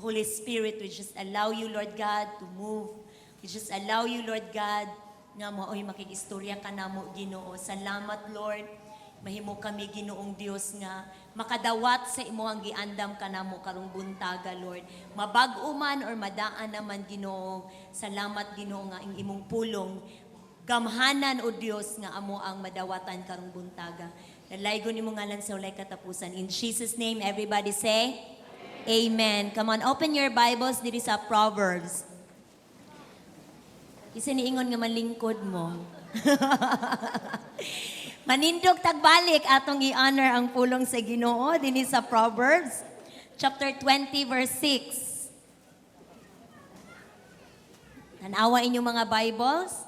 Holy Spirit, we just allow you, Lord God, to move. We just allow you, Lord God, nga mao'y makig-istorya ka namo, Ginoo. Salamat, Lord. Mahimo kami, Ginoong Dios, nga makadawat sa imong giandam kanamo karong buntaga, Lord. Mabag-o man or madaan naman, Ginoo. Salamat, Ginoo, nga ang imong pulong gamhanan, o Dios, nga amo ang madawatan karong buntaga. Dalaygon imo ngalan sa walay katapusan. In Jesus' name, everybody say, Amen. Come on, open your Bibles diri sa Proverbs. Isa niingon nga malingkod mo. Manindog tagbalik atong i-honor ang pulong sa Ginoo dinhi sa Proverbs chapter 20 verse 6. Tanawa inyong mga Bibles.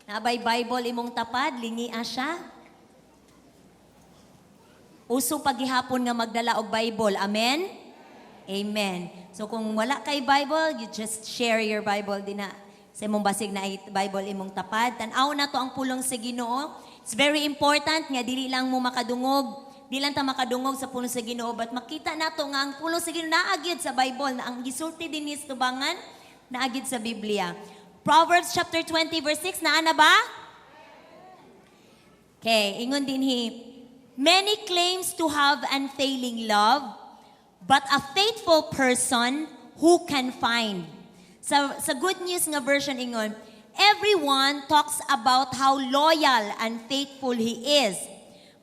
Naa bay Bible imong tapad, lingia siya. Uso paghihapon nga magdala og Bible. Amen? Amen. So kung wala kay Bible, you just share your Bible dinha sa imong basig na Bible imong tapad. Tan-aw na to ang pulong sa Ginoo. It's very important nga dili lang mo makadungog, di lang ta makadungog sa pulong sa Ginoo, but makita nato nga ang pulong sa Ginoo naa gyud sa Bible, na ang gisulti dinhi sa tubangan naa gyud sa Biblia. Proverbs chapter 20 verse 6, naa na ba? Okay, ingon dinhi, "Many claims to have unfailing love, but a faithful person who can find?" Sa Good News nga version ingon, "Everyone talks about how loyal and faithful he is,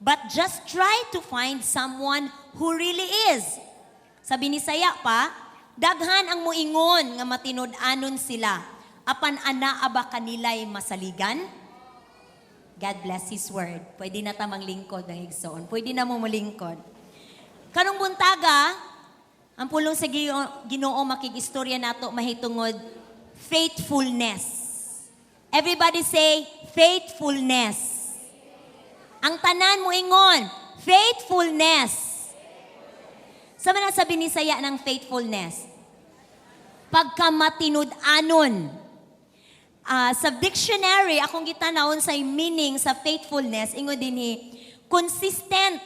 but just try to find someone who really is." Sa Binisaya pa, "Daghan ang muingon nga matinud-anon sila, apan anaa ba kanila'y masaligan?" God bless His word. Pwede na ta manglingkod ng igsoon. Pwede na mo mulingkod. Karong buntaga, ang pulong sa Ginoo makig-istorya nato mahitungod faithfulness. Everybody say, "Faithfulness." Ang tanan mo ingon, "Faithfulness." Sa man sa Binisaya ng faithfulness? Pagkamatinud-anon. Sa dictionary, akong gitanawon sa meaning sa faithfulness, ingon dinhi, consistent.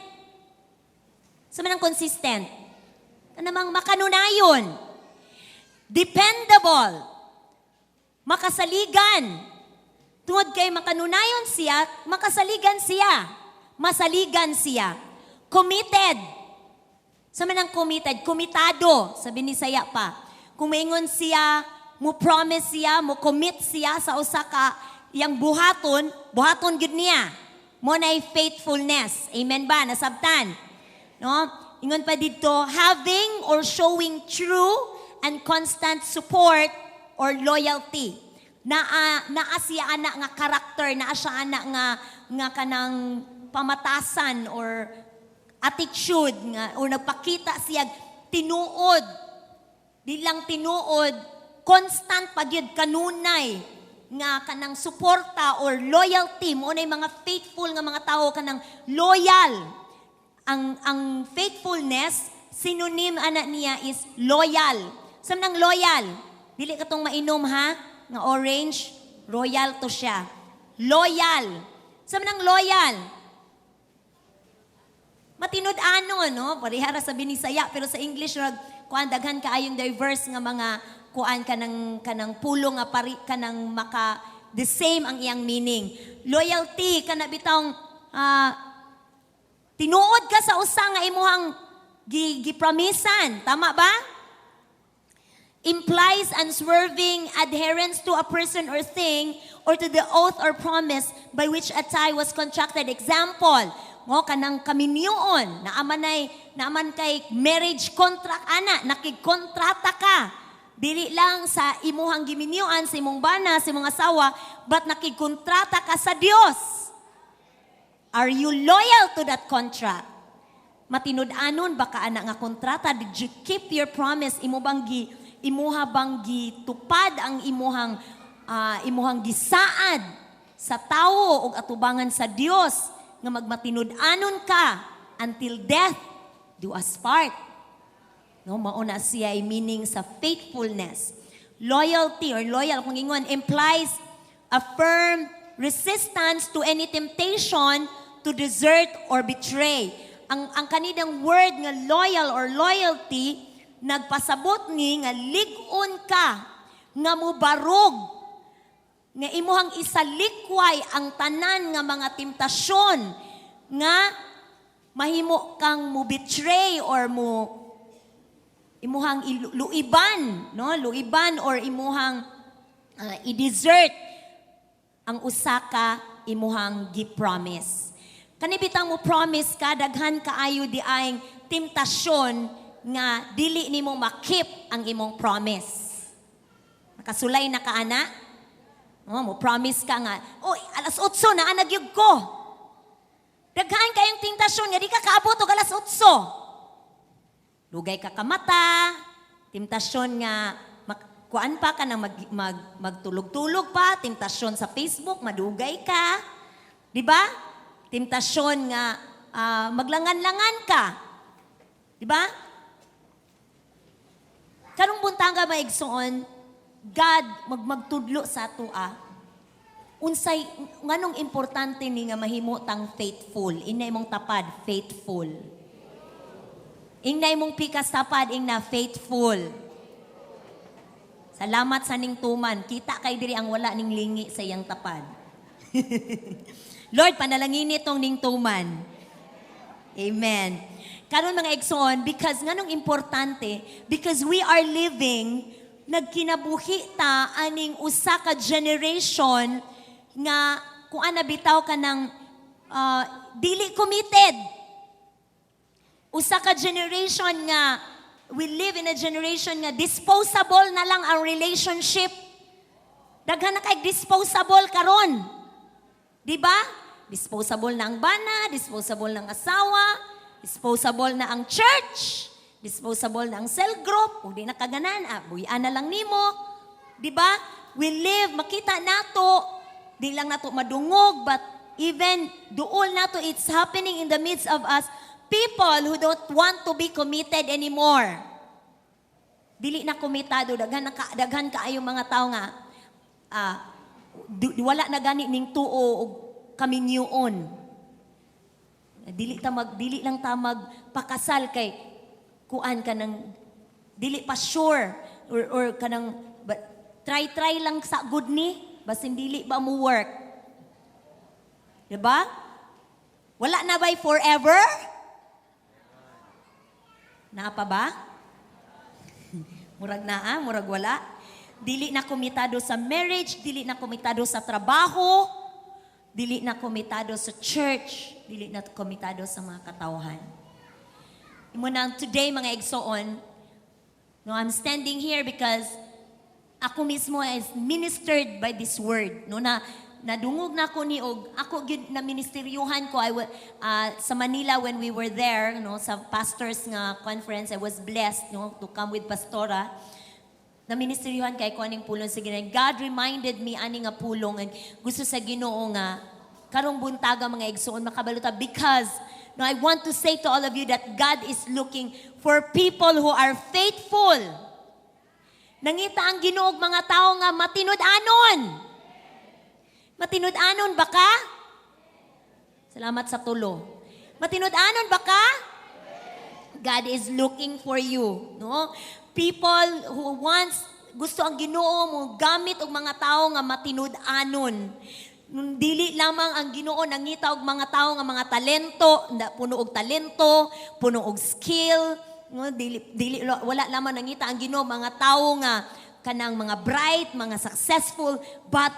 Sa man ang consistent? Kanamang makanunayon. Dependable. Makasaligan. Tungod kay makanunayon siya, makasaligan siya. Masaligan siya. Committed. Sa man ang committed? Komitado. Sa Binisaya pa. Kung maingon siya, mo promise siya, mo commit siya sa usa ka iyang buhaton, buhaton gyud niya. Mao na faithfulness. Amen ba? Nasabtan? No? Ingon pa dito, having or showing true and constant support or loyalty. Naa siya ana nga karakter, naa siya ana nga kanang pamatasan or attitude nga or nagpakita siya tinuod, di lang tinuod, constant pagyud, kanunay nga kanang suporta or loyalty. Mao na mga faithful nga mga tawo, kanang loyal. Ang faithfulness, synonym ana niya is loyal. Sa nang loyal, dili katong mainom ha nga orange, royal to siya. Loyal. Sa nang loyal, matinud-anon, no? Pareha ra sa Binisaya, pero sa English rag kuan, daghan kaayong diverse nga mga kuan, kanang pulong nga pari kanang maka the same ang iyang meaning. Loyalty, kana bitawng tinuod ka sa usa nga imuhang gipromisan, tama ba? Implies unswerving adherence to a person or thing or to the oath or promise by which a tie was contracted. Example, mo kanang kaminyoon, naaman kay marriage contract ana, nakigkontrata ka. Dili lang sa imuhang giminyuan, sa imong bana, sa imong asawa, but nakigkontrata ka sa Dios. Are you loyal to that contract? Matinud-anon ba ka ana nga kontrata? Did you keep your promise? Imo bang imuha bang gitupad ang imuhang gisaad sa tawo ug atubangan sa Dios nga magmatinud-anon ka until death do us part? No, mao na siya ay meaning sa faithfulness. Loyalty or loyal, kung ingon, implies a firm resistance to any temptation to desert or betray. Ang kanidang word nga loyal or loyalty, Nagpasabot ni nga lig-on ka nga mubarog nga imuhang isalikway ang tanan nga mga temptasyon nga mahimo kang mo betray or mo imuhang luiban, no, luiban or imuhang i-desert ang usa ka imuhang gi-promise. Kani bitang mo promise ka, daghan kaayo di ay temptasyon nga dili nimo ma-keep ang imong promise. Nakasulay na ka ana? Oh, mo promise ka nga, "Oh, alas 8 na naa gyud ko." Daghan kayong temptasyon nga di ka kaabot og alas 8. Dugay ka kamata, temptasyon nga kuan pa ka nang magtulog-tulog pa, temptasyon sa Facebook, madugay ka. Di ba? Temptasyon nga maglangan-langan ka. Di ba? Karong buntaga, mga igsoon, God magtudlo sa atoa. Unsay nganong importante ni nga mahimo tang faithful? Ingna imong tapad, "Faithful." Ingna imong pikas tapad, ingna, "Faithful." Salamat sa ning tuman. Kita kay diri ang wala ning lingi sa iyang tapad. Lord, panalangin itong ning tuman. Amen. Karon, mga igsoon, because nganong importante, because we are living, nagkinabuhi ta aning usa ka generation nga kung ana bitaw ka ng dili committed. Usa ka generation nga we live in a generation nga disposable na lang ang relationship. Daghan na kay disposable karon. Di ba? Disposable na ang bana, disposable na ang asawa, disposable na ang church, disposable na ang cell group. Kung di na kaganan, buyan na lang nimo. Di ba? We live, makita nato, di lang nato madungog, but even duol nato, it's happening in the midst of us, people who don't want to be committed anymore. Dili na komitado, daghan kaayo mga tao nga wala na gani ning tuo og kaminyoon. Dili lang ta magpakasal kay kuan ka ng dili pa sure or kanang but try try lang sa good ni basin dili ba mo work. Diba? Wala na ba'y forever? Naa pa ba? Murag naa, murag wala. Dili na komitado sa marriage, dili na komitado sa trabaho, dili na komitado sa church, dili na komitado sa mga katawhan. Mao nang today, mga igsoon, no, I'm standing here because ako mismo is ministered by this word. No, na nadungog na ko ni og ako gyud na ministeryuhan ko sa Manila when we were there, no, sa pastors nga conference. I was blessed, no, to come with pastora. Na ministeryuhan kay ko aning pulong sa Ginoo. God reminded me ani nga pulong and gusto sa Ginoo nga karong buntaga, mga igsoon, makabalo ta because, no, I want to say to all of you that God is looking for people who are faithful. Nangita ang Ginoo og mga tao nga matinud-anon. Matinud-anon ba ka? Salamat sa tulo. Matinud-anon ba ka? God is looking for you, no? People who wants, gusto ang Ginoo mo gamit og mga tao nga matinud-anon. Nung dili lamang ang Ginoo nangita og mga tao nga mga talento, puno og talento, puno og skill, no? Dili dili wala lamang nangita ang Ginoo mga tao nga kanang mga bright, mga successful, but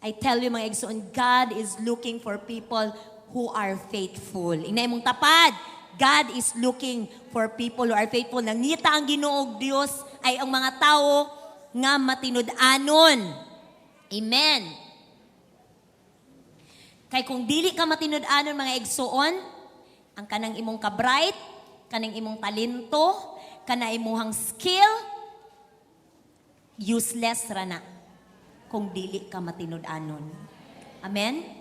I tell you, mga igsoon, God is looking for people who are faithful. Ingna imong tapad, God is looking for people who are faithful. Nangita ang Ginoo Dios ay ang mga tao nga matinud-anon. Amen. Kay kung dili ka matinud-anon, mga igsoon, ang kanang imong ka-bright, kanang imong talento, kana imuhang skill, useless ra na kung dili ka matinud-anon. Amen?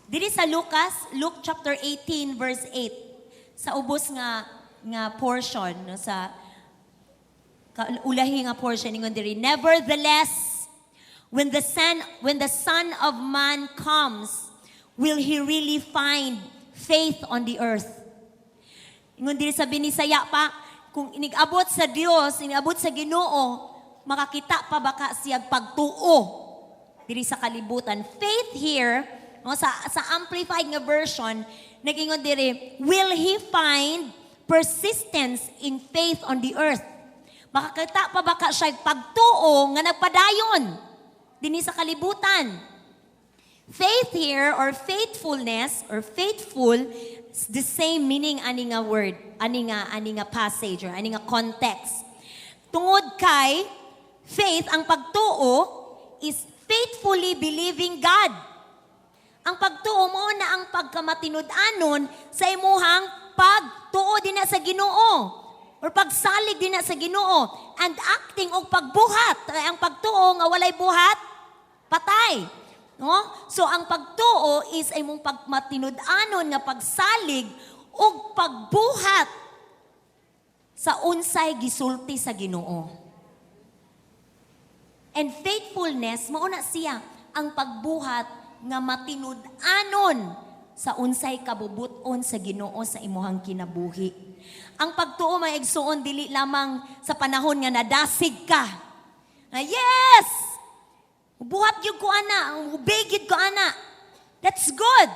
Diri sa Lucas, Luke chapter 18 verse 8, sa ubos nga portion, no, sa ulahi nga portion, ingon diri, "Nevertheless, when the Son of Man comes, will he really find faith on the earth. Ingon diri sa Binisaya pa, kung inig-abot sa Dios, inig-abot sa Ginoo, makakita pa ba ka siya pagtuo diri sa kalibutan? Faith here, no, sa Amplified nga version, nagingon diri, "Will he find persistence in faith on the earth?" Makakita pa ba ka siya pagtuo nga nagpadayon dinhi sa kalibutan? Faith here or faithfulness or faithful is the same meaning ani nga word, ani nga passage or ani nga context. Tungod kay faith, ang pagtuo is faithfully believing God. Ang pagtuo mo na ang pagkamatinud-anon sa imuhang pagtuo din na sa Ginoo or pagsalig din na sa Ginoo and acting og pagbuhat. Kay ang pagtuo nga walay buhat, patay. No? So ang pagtuo is imong pagmatinud-anon nga pagsalig ug pagbuhat sa unsay gisulti sa Ginoo. And faithfulness, mao na siya ang pagbuhat nga matinud-anon sa unsay kabubuton sa Ginoo sa imuhang kinabuhi. Ang pagtuo, mga igsuon, dili lamang sa panahon nga nadasig ka. Na yes! Buhat gyud ko ana, obey gyud ko ana. That's good.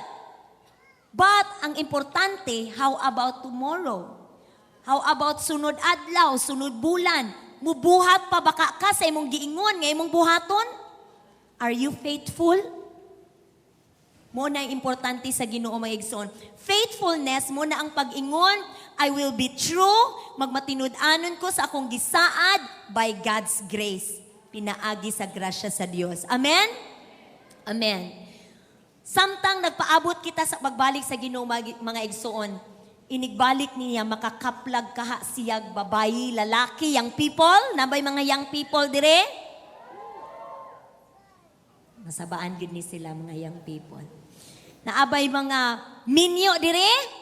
But ang importante, how about tomorrow? How about sunod adlaw, sunod bulan? Mubuhat pa ba ka sa imong giingon nga imong buhaton? Are you faithful? Mao na ang importante sa Ginoo, mga igsoon. Faithfulness mao na ang pag-ingon, "I will be true, magmatinud-anon ko sa akong gisaad by God's grace." Pinaagi sa grasya sa Dios. Amen? Amen. Samtang nagpaabot kita sa pagbalik sa Ginoo, mga igsoon, inigbalik niya, makakaplag kaha siyag babayi, lalaki, young people, nabay mga young people dire? Nasabaan gid ni sila, mga young people. Naabay mga minyo dire?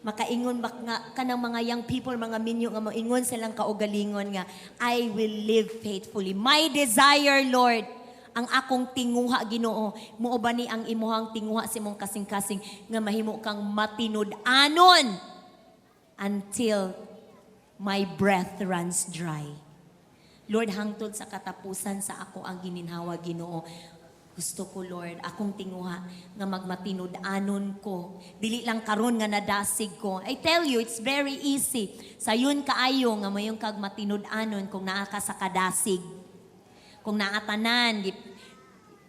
Makaingon ba nga kanang mga young people, mga minyo nga moingon silang kaugalingon nga, "I will live faithfully. My desire, Lord, ang akong tinguha, Ginoo, mao ba ni ang imuhang tinguha sa imong kasing-kasing nga mahimo kang matinud-anon until my breath runs dry? Lord, hangtod sa katapusan sa ako ang gininhawa, Ginoo. Gusto ko, Lord, akong tinguha nga magmatinud-anon ko. Dili lang karon nga nadasig ko." I tell you, it's very easy. Sayon kaayo nga mayon kag matinud-anon kung naa ka sa kadasig. Kung naatanan,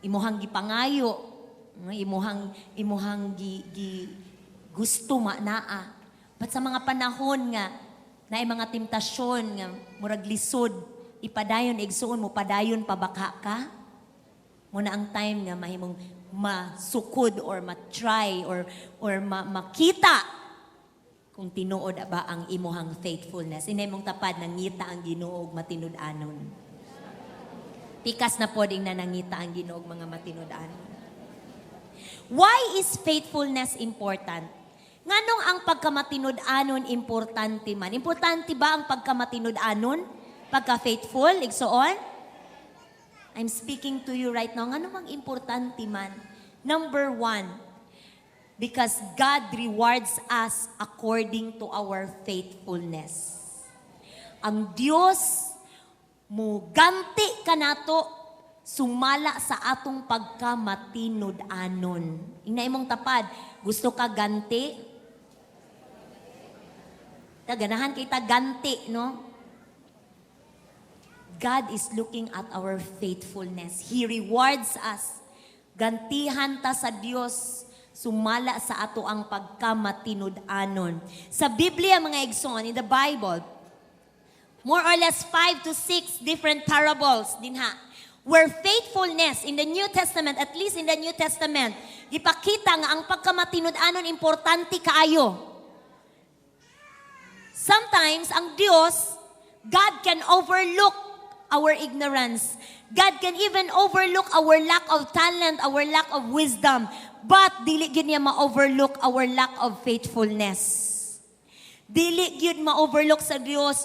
imuhang gipangayo, no, imuhang gi gusto ma naa. But sa mga panahon nga naay mga temptasyon nga murag lisod ipadayon, igsuon, mo padayon pa baka ka? Mao na ang time nga mahimong masukod or ma-try or makita kung tinuod ba ang imuhang faithfulness. Ingna imong tapad, "Nangita ang Ginoo og matinud-anon." Pikas na pod na nangita ang Ginoo og mga matinud-anon. Why is faithfulness important? Nganong ang pagkamatinud-anon importante man? Importante ba ang pagkamatinud-anon? Pagka-faithful, igsuon? I'm speaking to you right now. Ngano mang importante man? Number one, because God rewards us according to our faithfulness. Ang Dios mo ganti kanato sumala sa atong pagkamatinud-anon. Ingna imong tapad, "Gusto ka ganti?" Ta ganahan kita ganti, no? God is looking at our faithfulness. He rewards us. Gantihan ta sa Dios sumala sa ato ang pagkamatinud-anon. Sa Biblia, mga igsoon, in the Bible, more or less five to six different parables dinha where faithfulness in the New Testament, at least in the New Testament, gipakita nga ang pagkamatinud-anon importante kaayo. Sometimes, ang Dios, God can overlook our ignorance. God can even overlook our lack of talent, our lack of wisdom. But dili gyud niya ma-overlook our lack of faithfulness. Dili gyud ma-overlook sa Dios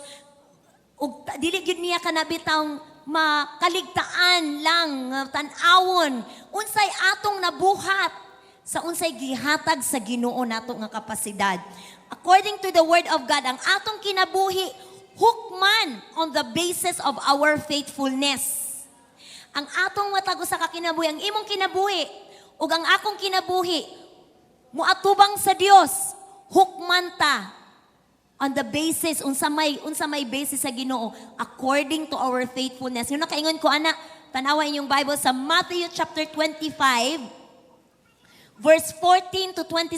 ug dili gyud niya kana bitang makaligtaan lang nga tan-awon unsay atong nabuhat sa unsay gihatag sa Ginoo nato nga kapasidad. According to the word of God, ang atong kinabuhi hukman on the basis of our faithfulness. Ang atong matag usa ka kinabuhi, ang imong kinabuhi ug ang akong kinabuhi muatubang sa Dios, hukman ta on the basis unsa may basis sa Ginoo, according to our faithfulness. Yung nakaingon ko ana, tanawa inyong Bible sa Matthew chapter 25 verse 14 to 27.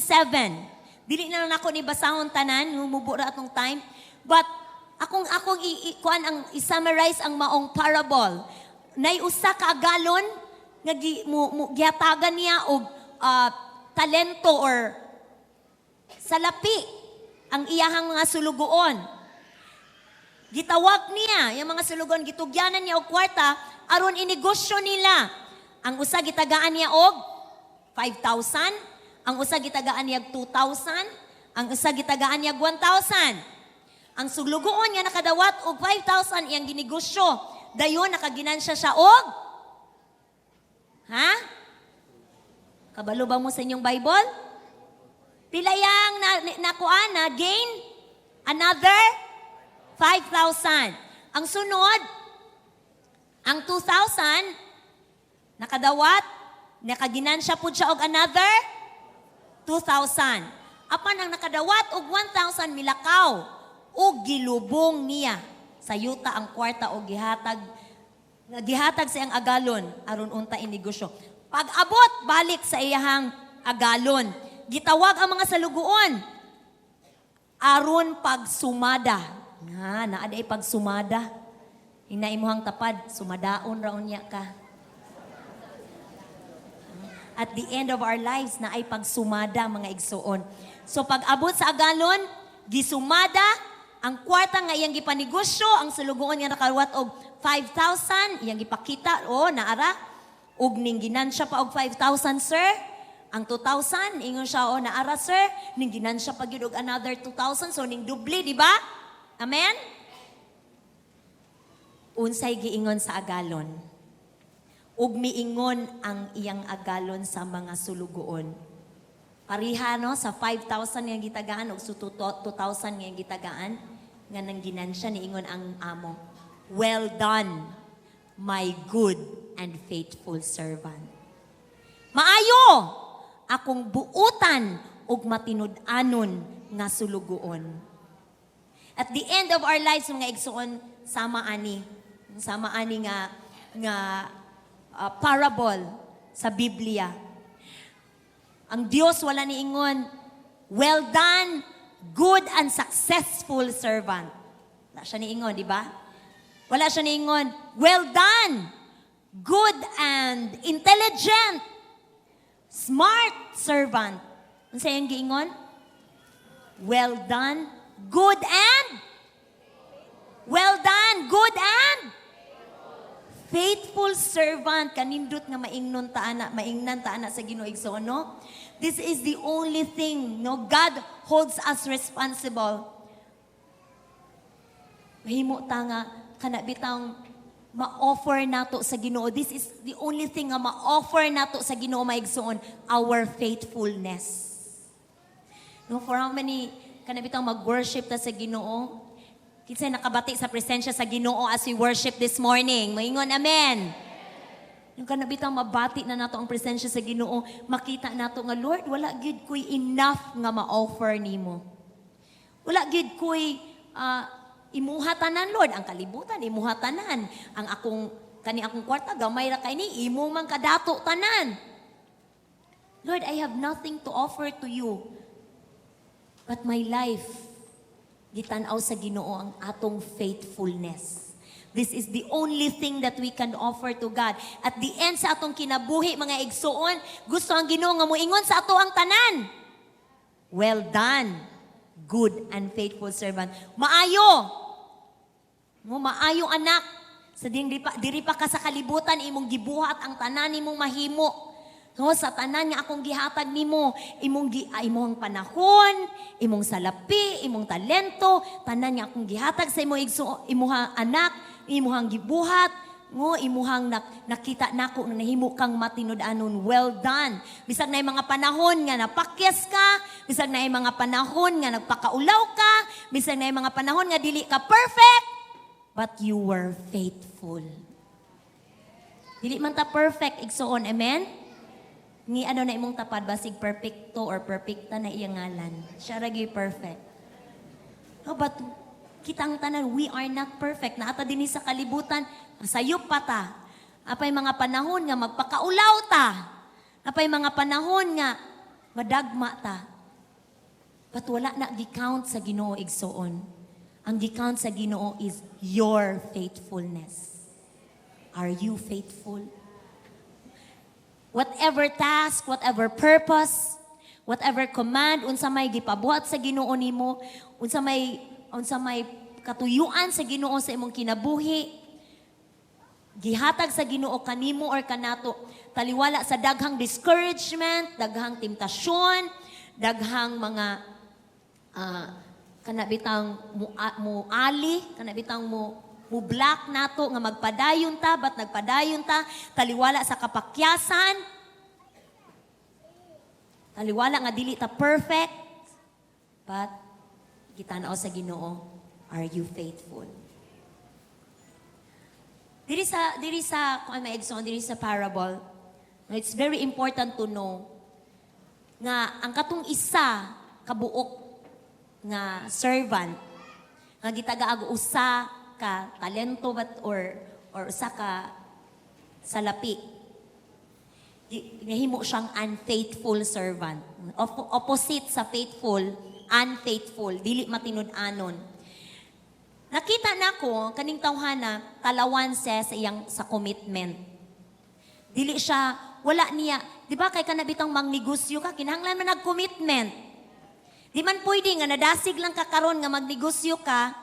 Dili na lang nako ni basahon tanan, mubo ra atong time. But akong kuan ang i-summarize ang maong parable. Nay usa ka agalon nga gi, mo gihatagan niya og talento or salapi ang iyahang mga sulugoon. Gitawag niya yung mga sulugoon, gitugyanan niya og kwarta aron inegosyo nila. Ang usa gitagaan niya og 5,000, ang usa gitagaan niya og 2,000, ang usa gitagaan niya og 1,000. Ang sulugoon nga nakadawat og 5,000, iyang ginegosyo. Dayon nakaginansya siya og, ha? Kabalo ba mo sa inyong Bible? Pila yang nakuan na gain? Another 5,000. Ang sunod, ang 2,000, nakadawat, nakaginansya pud siya og another 2,000. Apan ang nakadawat og 1,000, milakaw og gilubong niya sa yuta ang kwarta og gihatag nga gihatag sa iyang agalon aron unta inegosyo. Pag-abot balik sa iyahang agalon, gitawag ang mga saluguon aron pagsumada. Nga, naa diay pagsumada. Ina imuhang tapad, sumadaon ra unya ka. At the end of our lives naay pagsumada, mga igsuon. So pag abot sa agalon, gisumada ang kwarta nga iyang gipanegosyo, ang sulugoon nga nakawat og 5,000, iyang gipakita, oh, naara, ug ning ginansya pa og 5,000, sir. Ang 2,000, ingon siya, oh, naara, sir, ning ginansya pa gyud og another 2,000, so ning dubli, di ba? Amen? Unsay giingon sa agalon? Ug miingon ang iyang agalon sa mga sulugoon. Pariha, no, sa 5,000 nga gitagaan ug sa 2,000 nga gitagaan nga nang ginansya, niingon ang amo, "Well done, my good and faithful servant." Maayo akong buutan ug matinud-anon nga sulugoon. At the end of our lives, mga igsuon, sama ani nga parable sa Biblia. Ang Dios wala niingon, "Well done, good and successful servant." Wala siya niingon, di ba? Wala siya niingon, "Well done, good and intelligent, smart servant." Ano sa iyang giingon? Well done, good and Well done, good and faithful servant. Kanindot nga maingnon ta ana, maingnan ta ana sa Ginoo, igsoon, no? This is the only thing, no? God holds us responsible. Mahimo ta nga kana bitang ma-offer nato sa Ginoo. This is the only thing nga ma-offer nato sa Ginoo, mga igsoon, our faithfulness. No, for how many kana bitang mag-worship ta sa Ginoo? Kinsa nakabati sa presensya sa Ginoo as we worship this morning? Moingon, "Amen." Yung kana bitang mabati na nato ang presensya sa Ginoo, makita nato nga, "Lord, wala gyud ko'y enough nga ma-offer nimo. Wala gyud ko'y imuha tanan, Lord, ang kalibutan, imuha tanan. Ang akong kani akong kwarta gamay ra kay ni, imo man kadato tanan. Lord, I have nothing to offer to you but my life." Gitan-aw sa Ginoo ang atong faithfulness. This is the only thing that we can offer to God. At the end sa atong kinabuhi, mga igsuon, gusto ang Ginoo nga moingon sa ato ang tanan, "Well done, good and faithful servant." Maayo! Mo maayo, anak. Sa diri pa ka sa kalibutan, imong gibuhat ang tanan nimong mahimo. No, sa tanan nga akong gihatag nimo, imong panahon, imong salapi, imong talento, tanan nga akong gihatag sa imo igso, imuha anak, imuhang gibuhat. Ngo imuhang nakita nako nga nahimo kang matinud-anon. Well done. Bisag naay mga panahon nga napakyas ka, bisag naay mga panahon nga nagpakaulaw ka, bisag naay mga panahon nga dili ka perfect, but you were faithful. Dili man ta perfect, igsuon, amen? Ngi ano na imong tapad, basig perfecto or perfecta na iyang ngalan. Siya ra gyud perfect. No, but kitang tanan, we are not perfect. Naa ta dinhi sa kalibutan, sayop pa ta. Apay mga panahon nga magpakaulaw ta. Apay mga panahon nga madagma ta. But wala na gi-count sa Ginoo, igsuon. Ang gi-count sa Ginoo is your faithfulness. Are you faithful? Whatever task, whatever purpose, whatever command, unsa may gipabuhat sa Ginoo nimo, unsa may katuyuan sa Ginoo sa imong kinabuhi, gihatag sa Ginoo kanimo or kanato, taliwala sa daghang discouragement, daghang temptasyon, daghang mga kana bitang muali, kana bitang mo block nato nga magpadayon ta, but nagpadayon ta, taliwala sa kapakyasan, taliwala nga dili ta perfect, but gitanaw sa Ginoo, are you faithful? Diri sa kung may igsoon diri sa parable, it's very important to know nga ang katong isa kabuok nga servant nga gitagaag usa ka talento bat or usa ka salapi, nahimo siyang unfaithful servant. Opposite sa faithful, unfaithful, dili matinud-anon. Nakita nako kaning tawhana, talawan siya sa iyang sa commitment. Dili siya, wala niya, di ba kay kana bitang mangnegosyo ka, kinahanglan man nag-commitment. Di man pwede nga nadasig lang ka karon nga magnegosyo ka,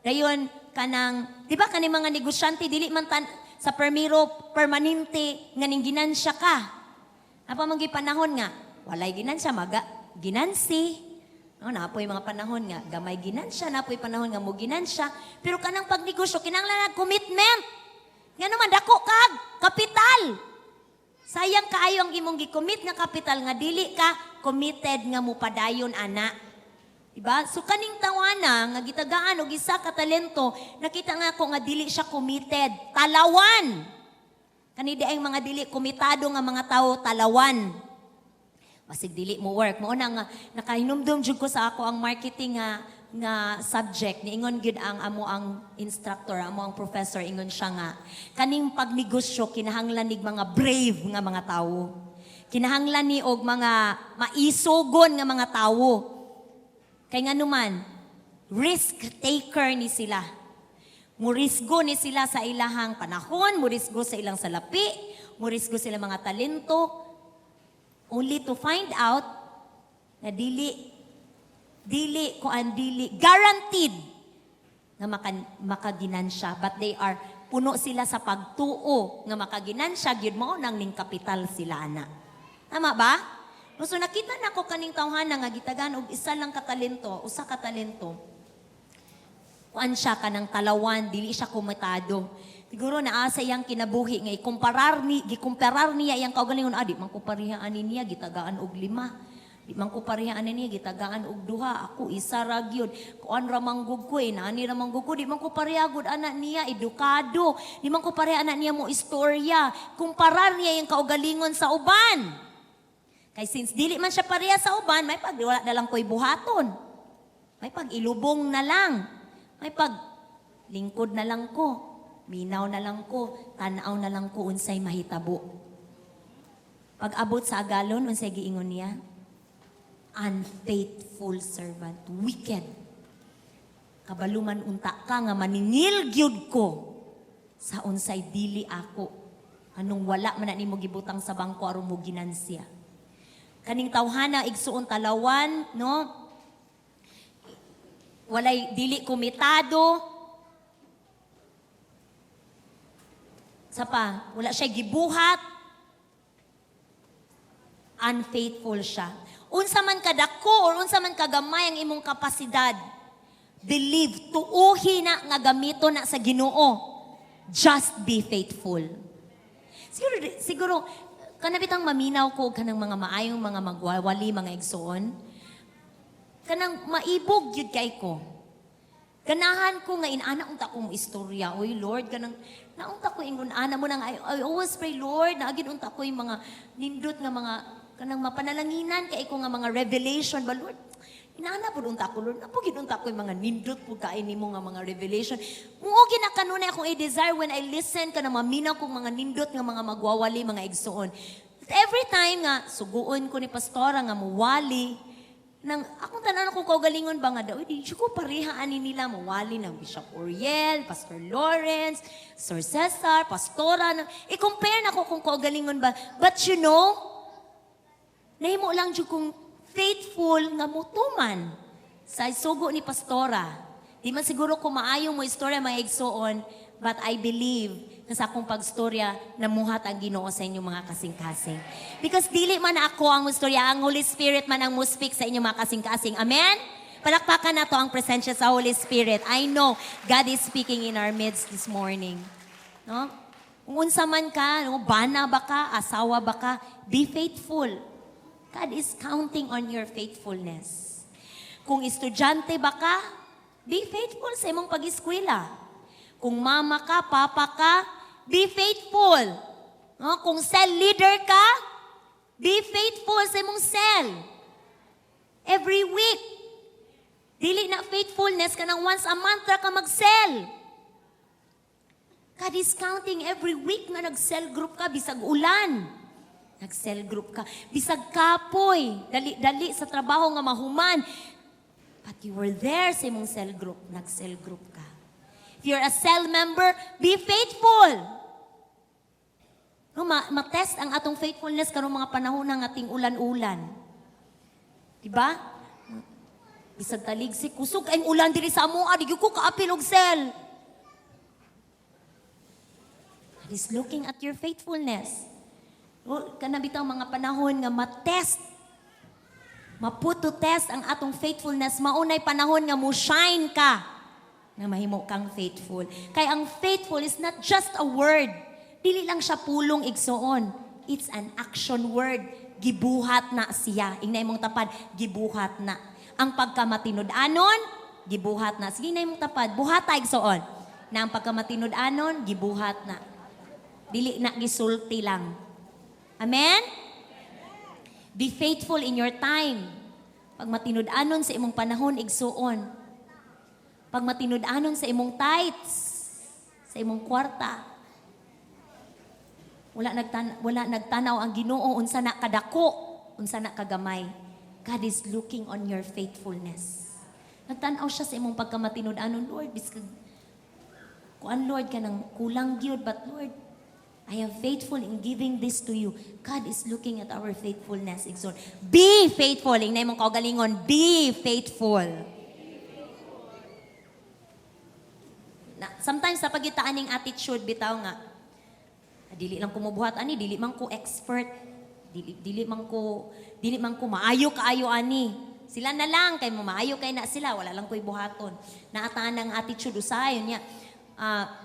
dayon kanang, di ba kani mga negosyante, dili man tan, sa permiro permanente nga ning ginansya ka. Apa man gyud panahon nga walay ginansya, maga ginansi. No, napoy mga panahon nga gamay ginansya, napoy panahon nga mo ginansya, pero kanang pagnegosyo kinahanglan nag commitment. Nga naman dako kag kapital. Sayang kaayo ang imong gi-commit nga kapital nga dili ka committed nga mupadayon ana. Diba? So kaning tawana nga gitagaan og isa ka talento, nakita nga ko nga dili siya committed. Talawan. Kani di ang mga dili komitado nga mga tao, talawan. Basig dili mo work. Mao na nga nakahinumdum jud ko sa ako ang marketing nga subject. Niingon gyud ang amo ang instructor, amo ang professor, ingon siya nga kaning pagnegosyo kinahanglan nig mga brave nga mga tawo. Kinahanglan ni og mga maisugon nga mga tawo. Kay nganuman, risk taker ni sila. Murisgo ni sila sa ilahang panahon, murisgo sa ilang salapi, murisgo sila mga talento, only to find out na dili kuan, dili guaranteed nga makaginansya, but they are puno sila sa pagtuo nga makaginansya gyud, mao nang ning kapital sila ana. Tama ba? No, so nakita nako kaning tawhana nga gitagaan og isa lang ka talento, usa ka talento, kuan siya kanang talawan, dili siya komitado. Siguro naa sa iyang kinabuhi nga ikumparar ni gikumparar niya iyang kaugalingon, "Ah, di man ko pareha ani niya, gitagaan og lima. Di man ko pareha ani niya, gitagaan og duha, ako isa ra gyud. Kuan ra man gud ko eh, nani ra man gud ko, di man ko pareha gud ana niya, edukado. Di man ko pareha ana niya mo istorya." Kumparar niya iyang kaugalingon sa uban. Kay since dili man siya pareha sa uban, may pag wala na lang ko'y buhaton. May pag ilubong na lang. May pag lingkod na lang ko. Minaw na lang ko. Tanaw na lang ko unsay mahitabo. Pag abot sa agalon, unsay giingon niya? "Unfaithful servant, wicked. Kabalo man unta ka nga maningil gyud ko sa unsay dili ako. Anong wala man na nimo gibutang sa bangko aron mo ginansya." Kaning tawhana, igsuon, talawan, no? Walay dili komitado. Sa pa, wala siya gibuhat. Unfaithful siya. Unsa man kadako or unsa man kagamay ang imong kapasidad, believe, tuuhi na nga gamito na sa Ginoo. Just be faithful. Siguro, siguro, kanabitang maminaw ko kanang mga maayong mga magwawali, mga igsoon. Kanang maibog gyud kay ko. Ganahan ko nga inana unta kong istorya. Oy Lord, kanang naunta ko ingon ana mo nang I always pray, Lord, naagin unta ko yung mga nindot nga mga kanang mapanalanginan kay ko nga mga revelation ba, Lord. Inana pud unta ko, Lord. Napugid unta ko yung mga nindot pud kaay nimo nga mga revelation. Mao gina kanunay akong i-desire when I listen kanang maminaw kong mga nindot nga mga magwawali, mga igsoon. But every time nga suguon ko ni pastora nga muwali, nang akong tanan akong kaugalingon ba nga daw, di ko pareha ani nila mawali ng Bishop Uriel, Pastor Lawrence, Sir Cesar, Pastora, nang, i-compare na ko kung kaugalingon ba. But nahimo lang jud kong faithful nga mutuman sa sugo ni Pastora. Di man siguro ko maayo mo istorya, mga igsoon, but I believe na sa akong pagstorya, namuhat ang Ginoo sa inyong mga kasing-kasing. Because dili man ako ang istorya, ang Holy Spirit man ang mo speak sa inyong mga kasing-kasing. Amen? Palakpakan nato ang presensya sa Holy Spirit. I know God is speaking in our midst this morning. No? Kung unsa man ka, no, bana ba ka, asawa ba ka, be faithful. God is counting on your faithfulness. Kung estudyante ba ka, be faithful sa imong pag-eskwela. Kung mama ka, papa ka, be faithful. No? Kung cell leader ka, be faithful sa imong cell. Every week. Dili na faithfulness kanang once a month ra ka mag-cell. God is counting every week nga nag-cell group ka, bisag ulan. Nag-cell group ka. Bisag kapoy, dali-dali sa trabaho nga mahuman. But you were there sa imong cell group, nag-cell group ka. If you're a cell member, be faithful. No, ma-test ang atong faithfulness karong mga panahon ng ating ulan-ulan. Diba? Bisag taligsik, kusog ang ulan diri sa amoa, di gyud ko kaapil og cell. God is looking at your faithfulness. O, kana bitang mga panahon nga ma-test, ma-put to test ang atong faithfulness, maunay panahon nga mo shine ka na mahimo kang faithful. Kay ang faithful is not just a word. Dili lang siya pulong, igsoon. It's an action word. Gibuhat na siya. Ingna imong tapad, gibuhat na. Ang pagkamatinud-anon, gibuhat na. Sige na imong tapad, buhata, igsoon. Na ang pagkamatinud-anon, gibuhat na. Dili na gisulti lang. Amen? Be faithful in your time. Pag matinud-anon sa imong panahon, igsuon. Pag matinud-anon sa imong tithes, sa imong kwarta. Wala nagtanaw ang Ginoo unsa na kadako, unsa na kagamay. God is looking on your faithfulness. Nagtanaw siya sa imong pagkamatinud-anon, Lord, biskag kuan, Lord, kanang kulang gyud, but Lord, I am faithful in giving this to you. God is looking at our faithfulness, igsoon. Be faithful. Ingna imong kaugalingon, be faithful. Na, sometimes sa pagitaan ning attitude bitaw nga, "Ah, dili lang ko mobuhat ani, dili man ko expert, dili man ko maayo kaayo ani. Sila na lang kay mo maayo kay na sila, wala lang ko'y buhaton." Naataan ang attitude usahay niya. Ah,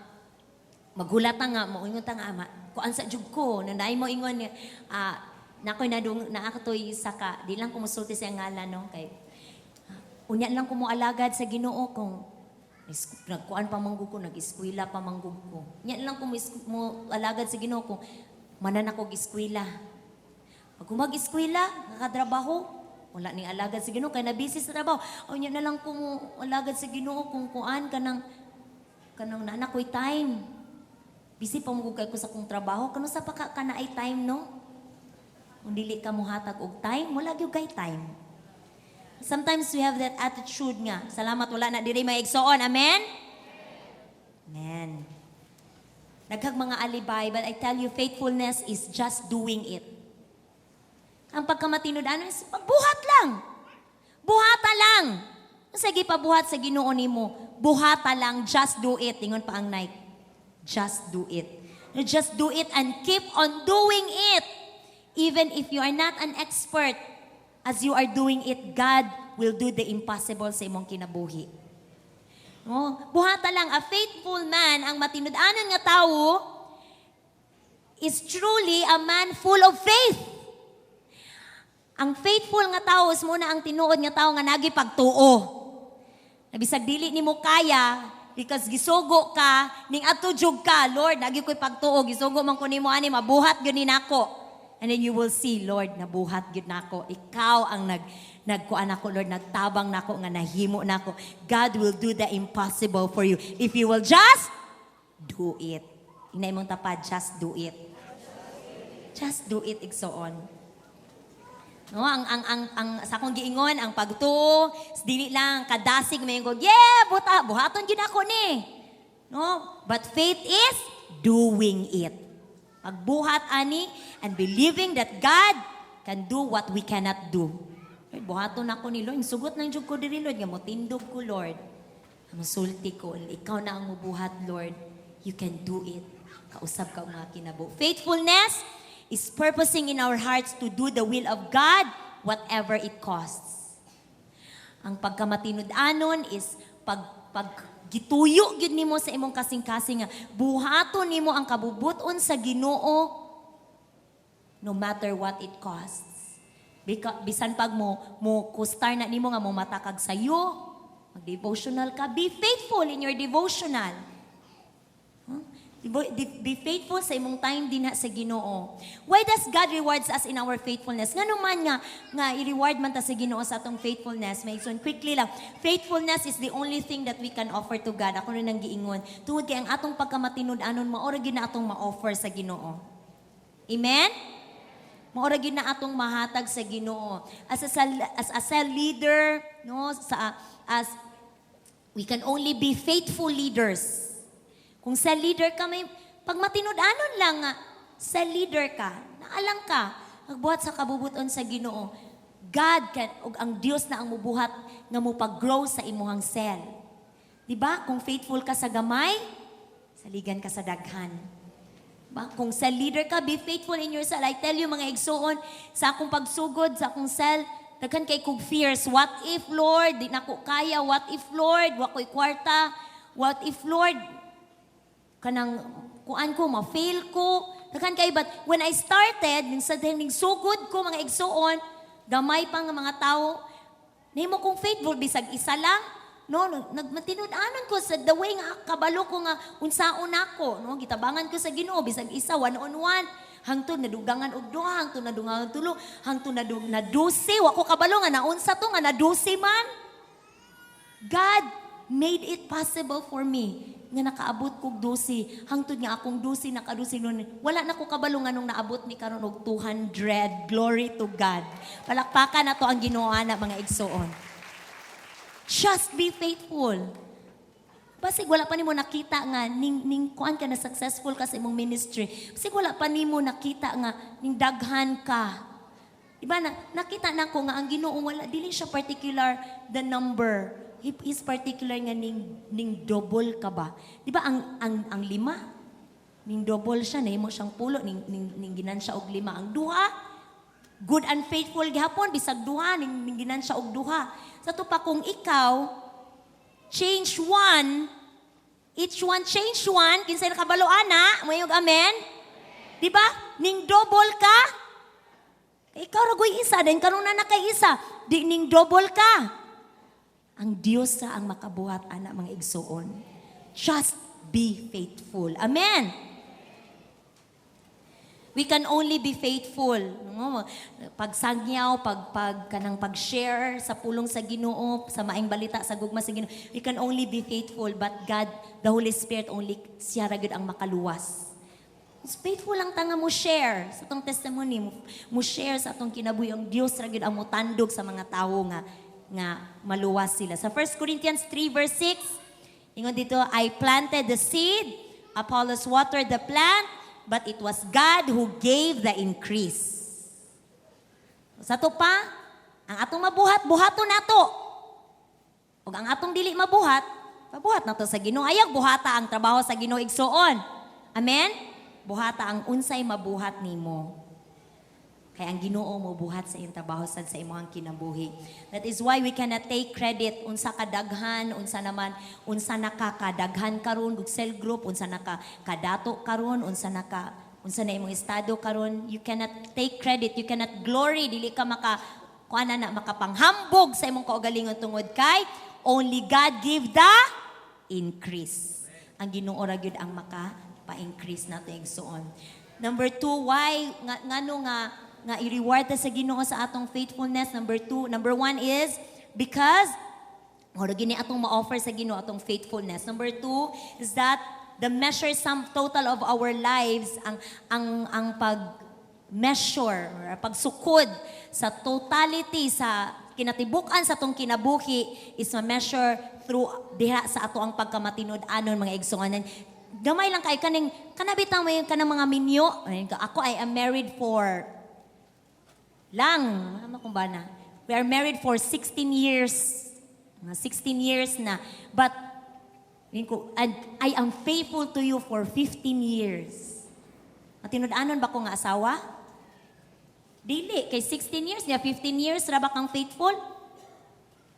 maghulata nga, moingon ta nga ama, kuan sa jud ko, nanay mo ingon niya, ah, nakoy nadung naa toy isa ka, di lang ko musulti sa ngalan, no, kay ah, unya lang ko mo alagad sa Ginoo kung nagkuan pa man gud ko, nag-eskwela pa man gud ko. Unya lang ko mo alagad sa Ginoo kung manan ako eskwela. Pag mag-eskwela, nakatrabaho, wala ning alagad sa Ginoo kay na busy sa trabaho. Unya na lang ko mo alagad sa Ginoo kung kuan kanang naa ko'y time. Busy pa mo kay ko sa kong trabaho. Kano sa pa ka naay time, no? Kung dili ka mohatag og time, wala gyud kay time. Sometimes we have that attitude nga. Salamat wala na diri may igsoon. Amen? Amen. Daghang mga alibay, but I tell you, faithfulness is just doing it. Ang pagkamatinud-anon is pagbuhat lang. Buhata lang. Sige, pabuhat sa Ginoo nimo. Buhata lang, just do it. Ingon pa ang Nike. Just do it. Just do it and keep on doing it. Even if you are not an expert, as you are doing it, God will do the impossible sa imong kinabuhi. No? Buhata lang, a faithful man, ang matinud-anon nga tawo, is truly a man full of faith. Ang faithful nga tao is mao na ang tinuod nga tao nga nagipagtuo. Na bisag dili nimo kaya, because gisugo ka, ning adto jud ka, "Lord, nagi ko'y pagtuo, gisugo man ko nimo ani, mabuhat gyud ni nako." And then you will see, "Lord, nabuhat gyud nako. Ikaw ang nagkuan nako, Lord, nagtabang nako nga nahimo nako." God will do the impossible for you if you will just do it. Ingna imong tapad, "Just do it." Just do it, igsoon. No, ang sa akong giingon, ang pagtuo, dili lang kadasig may ko, "Yeah, buta, buhaton gyud ako ni." No, but faith is doing it. Pagbuhat ani and believing that God can do what we cannot do. "Lord, buhaton ako ni Lord. Sugot lang jud ko diri, Lord, nga motindog ko, Lord. Musulti ko, ikaw na ang mubuhat, Lord. You can do it." Kausab ka og mga kinabuhi. Faithfulness is purposing in our hearts to do the will of God, whatever it costs. Ang pagkamatinud-anon is pag gituyo gyud nimo sa imong kasing-kasing nga buhaton nimo ang kabubuton sa Ginoo no matter what it costs. Bisan pag mo kustar na nimo nga mo matakag sayo, mag-devotional ka, be faithful in your devotional. Huh? Be faithful sa imong time dinha sa Ginoo. Why does God rewards us in our faithfulness? Ngano man nga i-reward man ta sa Ginoo sa atong faithfulness? May igsoon, quickly lang. Faithfulness is the only thing that we can offer to God. Ako na nang giingon. Tungod kay ang atong pagkamatinud-anon, mao ra gyud na atong ma-offer sa Ginoo. Amen? Mao ra gyud na atong mahatag sa Ginoo. As a cell leader, no, sa as we can only be faithful leaders. Kung cell leader ka, may pag matinud-anon lang nga, cell leader ka, naalang ka, nagbuhat sa kabubuton sa Ginoo. God can, ug ang Dios na ang mubuhat nga mo pag-grow sa imuhang cell. Di ba? Kung faithful ka sa gamay, saligan ka sa daghan. Ba? Kung cell leader ka, be faithful in your cell. I tell you, mga igsuon, sa akong pagsugod, sa akong cell, daghan kay kog fears. "What if, Lord, di na ko kaya? What if, Lord, wa ko'y kwarta? What if, Lord, kanang kuan ko, ma-fail ko?" Daghan kay, but when I started, ning sa ning sugod ko, mga igsuon, gamay pa nga mga tao, nahimo kong faithful bisag isa lang. No, nagmatinud-anon ko sa the way nga kabalo ko nga unsaon nako, no, gitabangan ko sa Ginoo bisag isa, one on one. Hangtod nadugangan og duha, hangtod nadugangan og tulo, hangtod na 12, wa ko kabalo nga naunsa to nga na 12 man. God made it possible for me nga nakaabot kog 12, hangtod nga akong 12 naka-12 nun. Wala na ko kabalo nga nung naabot ni karon og 200. Glory to God. Palakpakan nato ang Ginoo ana, mga igsoon. Just be faithful. Basig wala pa nimo nakita nga ning kuan ka na, successful ka sa imong ministry. Basig wala pa nimo nakita nga ning daghan ka. Diba na nakita nako nga ang Ginoo, wala, dili siya particular the number. He is particular nga ning double ka ba. Di ba ang lima ning double siya, nahimo siyang 10, ning ginansya og lima. Ang duha, good and faithful gihapon bisag duha, ning ginansya og duha. Sa to pa kung ikaw change one, each one change one, kinsay nakabalo ana, moingon amen? Di ba? Ning double ka. Ikaw ra goy isa, then karon na kay isa, di ning double ka. Ang Dios sa ang makabuhat ana, mga igsuon. Just be faithful. Amen. We can only be faithful. No? Pagsangyaw, pag kanang pag-share sa pulong sa Ginoo, sa maayong balita sa gugma sa Ginoo. We can only be faithful, but God, the Holy Spirit only, siya ra gyud ang makaluwas. Mas faithful lang ta nga mo share sa atong testimony, mo share sa atong kinabuhi. Ang Dios ra gyud ang motandog sa mga tawo nga maluwas sila. Sa 1 Corinthians 3 verse 6, ingon dito, "I planted the seed, Apollos watered the plant, but it was God who gave the increase." Sa to pa, ang atong mabuhat, buhaton nato. Ug ang atong dili mabuhat, pabuhat nato sa Ginoo. Ayaw buhata ang trabaho sa Ginoo, igsuon. Amen? Buhata ang unsay mabuhat nimo. Kay ang Ginoo mo buhat sa iyong trabaho sad sa imong kinabuhi. That is why we cannot take credit unsa kadaghan, unsa naman, unsa nakakadaghan karon ug cell group, unsa naka kadato karon, unsa na imong estado karon. You cannot take credit, you cannot glory, dili ka maka kuan na makapanghambog sa imong kaugalingon tungod kay only God give the increase. Ang Ginoo ra gyud ang maka pa-increase nato, igsuon. Number two, why nga, ngano nga nga i-reward ta sa Ginoo sa atong faithfulness? Number two, number one is because mao gini atong ma-offer sa Ginoo, atong faithfulness. Number two is that the measure sum total of our lives, ang pag measure or pagsukod sa totality sa kinatibuk-an sa atong kinabuhi is ma-measure through diha sa ato ang pagkamatinud-anon, mga igsuonan. Gamay lang kay kaning kanabitang may kanang mga minyo. Ay, ako, I am married for lang, ano kung ba na? We are married for 16 years. Mga 16 years na. But, yun ko, and I am faithful to you for 15 years. Matinud-anon ba ko nga asawa? Dili. Kay 16 years niya, 15 years ra ba kang faithful?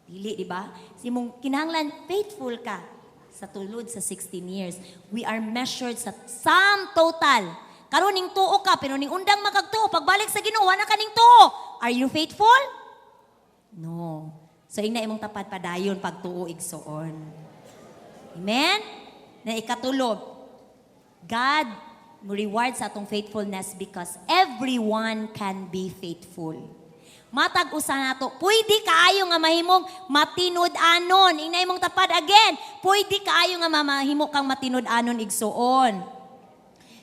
Dili, di ba? Simong kinahanglan faithful ka sa tulod sa 16 years. We are measured sa sum total. Karon ning tuo ka, pero ning undang makagtuo, pagbalik sa Ginoo, wala ka ning tuo. Are you faithful? No. So ingna imong tapad, padayon pagtuo, igsuon. Amen? Na ikatulo, God mo reward sa atong faithfulness because everyone can be faithful. Matag usa nato, pwede kaayo nga mahimong matinud-anon. Ingna imong tapad again, pwede kaayo nga mamahimo kang matinud-anon, igsuon.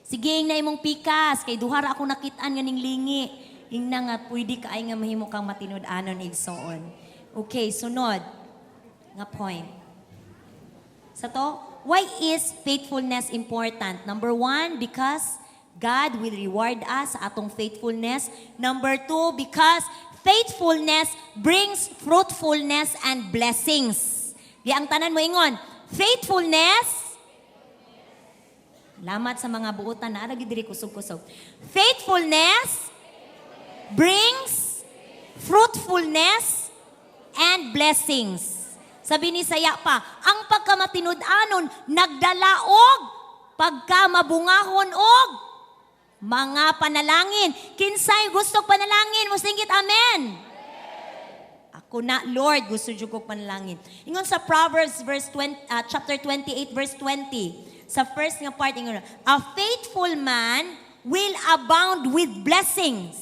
Sige, ingna imong pikas, kay duha ra ako nakit-an nga ning lingi. Ingna nga pwede kaayo nga mahimo kang matinud-anon, igsuon. Okay, sunod nga point. Sa to, why is faithfulness important? Number one, because God will reward us sa atong faithfulness. Number two, because faithfulness brings fruitfulness and blessings. Di ang tanan mo ingon, faithfulness. Salamat sa mga buutan na ara diri kusog-kusog. Faithfulness brings fruitfulness and blessings. Sa Binisaya pa, ang pagkamatinud-anon nagdala og pagkamabungahon og mga panalangin. Kinsay gusto panalangin? Musinggit amen. Ako na, Lord, gusto jud kog panalangin. Ingon sa Proverbs verse 20, chapter 28 verse 20. Sa first nga part ingon, "A faithful man will abound with blessings."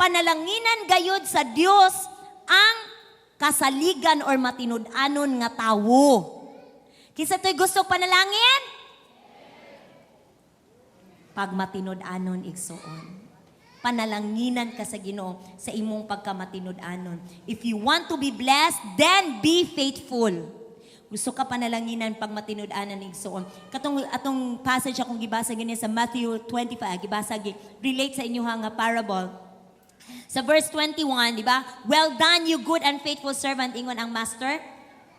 Panalanginan gayud sa Dios ang kasaligan or matinud-anon nga tawo. Kinsa to'y gusto panalangin? Pag matinud-anon, igsuon. Panalanginan ka sa Ginoo sa imong pagkamatinud-anon. If you want to be blessed, then be faithful. Gusto ka panalanginan pag matinud-anon, igsuon. Katong atong passage akong gibasa gani sa Matthew 25, gibasa gi relate sa inyo nga parable. Sa verse 21, di ba? "Well done, you good and faithful servant," ingon ang master.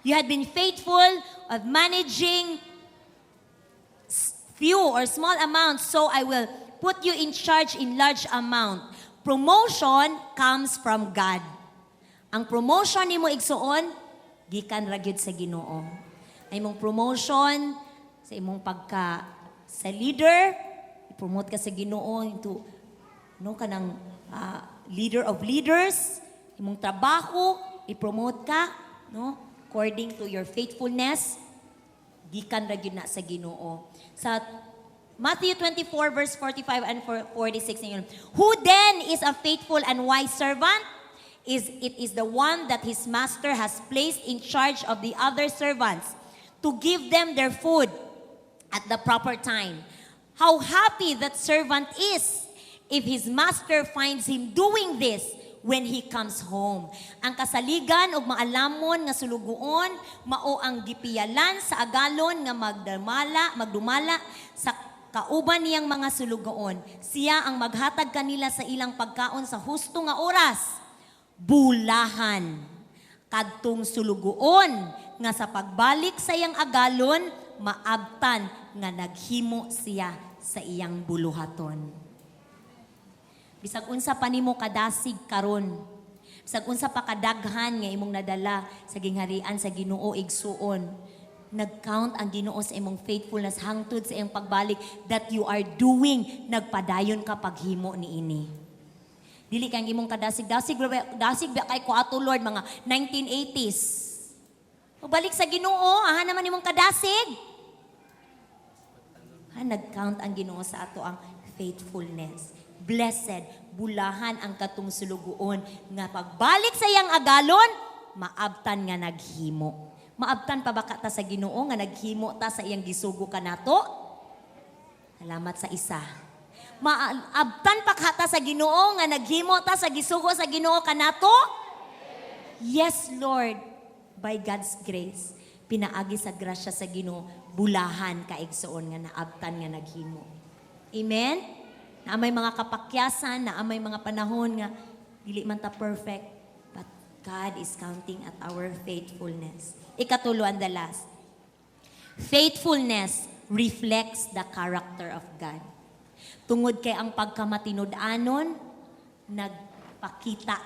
"You had been faithful of managing few or small amounts, so I will put you in charge in large amount." Promotion comes from God. Ang promotion nimo, igsuon, gikan ra gyud sa Ginoo. Ay imong promotion sa imong pagka sa leader, i-promote ka sa Ginoo into no kanang leader of leaders, imong trabaho, i-promote ka, no? According to your faithfulness, gikan ra gyud na sa Ginoo. Sa Matthew 24 verse 45 and 46 ingon, "Who then is a faithful and wise servant? Is it is the one that his master has placed in charge of the other servants to give them their food at the proper time. How happy that servant is if his master finds him doing this when he comes home." Ang kasaligan og maalamon nga sulugoon mao ang gipiyalan sa agalon nga magdumala sa kauban niyang mga sulugoon. Siya ang maghatag kanila sa ilang pagkaon sa husto nga oras. Bulahan kadtong sulugoon nga sa pagbalik sa iyang agalon maabtan nga naghimo siya sa iyang buluhaton. Bisag unsa pa nimo kadasig karon, bisag unsa pa kadaghan nga imong nadala sa gingharian sa Ginoo, igsuon, nag-count ang Ginoo sa imong faithfulness hangtod sa iyang pagbalik, that you are doing, nagpadayon ka paghimo niini. Dili kang imong kadasig, dasig dasig ba kay ko ato, Lord, mga 1980s. Balik sa Ginoo, aha naman imong kadasig. Ha, nag-count ang Ginoo sa ato ang faithfulness. Blessed, bulahan ang katong sulugoon nga pagbalik sa iyang agalon, maabtan nga naghimo. Maabtan pa ba ka ta sa Ginoo nga naghimo ta sa iyang gisugo kanato? Salamat sa isa. Maabtan pa ka ta sa Ginoo nga naghimo ta sa gisugo sa Ginoo kanato? Yes, Lord. By God's grace, pinaagi sa grasya sa Ginoo, bulahan ka, igsuon, nga naabtan nga naghimo. Amen? Na may mga kapakyasan, na may mga panahon nga dili man ta perfect, but God is counting at our faithfulness. Ikatulo and the last. Faithfulness reflects the character of God. Tungod kay ang pagkamatinud-anon nagpakita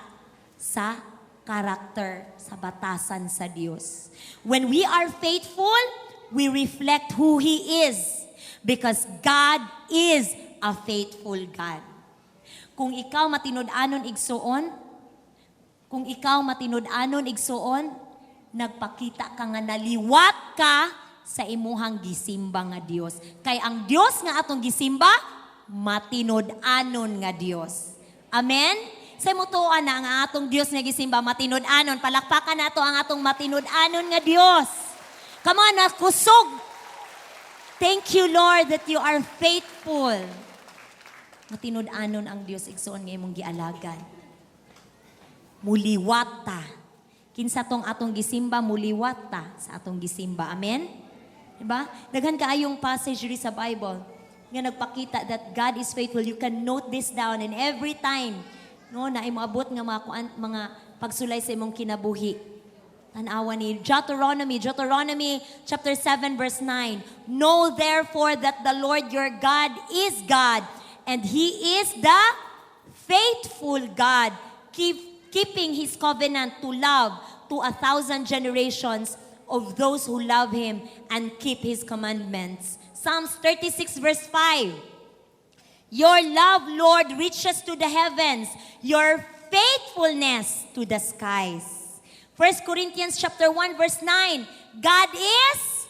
sa karakter, sa batasan sa Dios. When we are faithful, we reflect who He is. Because God is a faithful God. Kung ikaw matinud-anon, igsuon, kung ikaw matinud-anon, igsuon, nagpakita ka nga naliwat ka sa imuhang gisimba nga Dios. Kay ang Dios nga atong gisimba, matinud-anon nga Dios. Amen? Sa mutuan na ang atong Dios nga gisimba matinud-anon. Palakpakan nato ang atong matinud-anon nga Dios. Come on, kusog. Thank you, Lord, that you are faithful. Matinud-anon ang Dios, igsuon, nga imong gialagad. Muliwat ta. Kinsa tong atong gisimba, muliwat ta sa atong gisimba. Amen? Diba? Daghan kaayong passage diri sa Bible nga nagpakita that God is faithful. You can note this down and every time, no, na moabot nga mga kuan, mga pagsulay sa imong kinabuhi. Tanawa ni Deuteronomy, Deuteronomy chapter 7 verse 9. "Know therefore that the Lord your God is God, and He is the faithful God, keeping His covenant to love to 1,000 generations of those who love Him and keep His commandments." Psalms 36 verse 5. "Your love, Lord, reaches to the heavens, your faithfulness to the skies." 1 Corinthians chapter 1 verse 9. God is,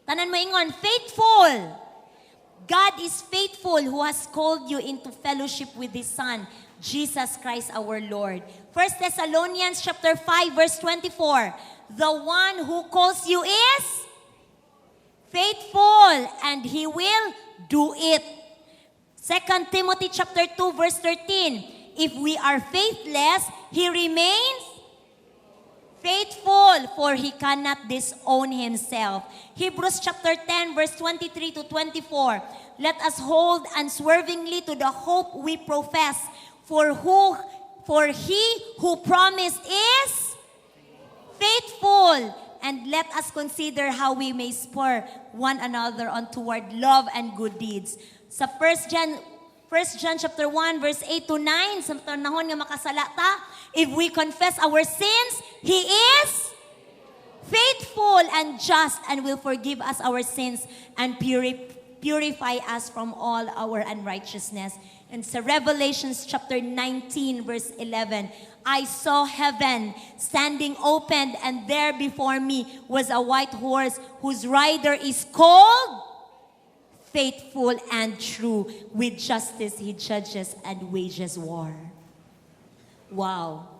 tanan mo ingon, faithful. "God is faithful who has called you into fellowship with His Son, Jesus Christ our Lord." 1 Thessalonians chapter 5 verse 24. "The one who calls you is faithful and He will do it." 2 Timothy chapter 2 verse 13. "If we are faithless, He remains faithful, for He cannot disown Himself." Hebrews chapter 10 verse 23 to 24. "Let us hold unswervingly to the hope we profess, for He who promised is faithful. And let us consider how we may spur one another on toward love and good deeds." Sa 1 John chapter 1 verse 8 to 9, sa panahon nga makasala ta, "If we confess our sins, He is faithful and just and will forgive us our sins and purify us from all our unrighteousness." And sa Revelations chapter 19 verse 11, "I saw heaven standing open, and there before me was a white horse whose rider is called Faithful and True. With justice he judges and wages war." Wow.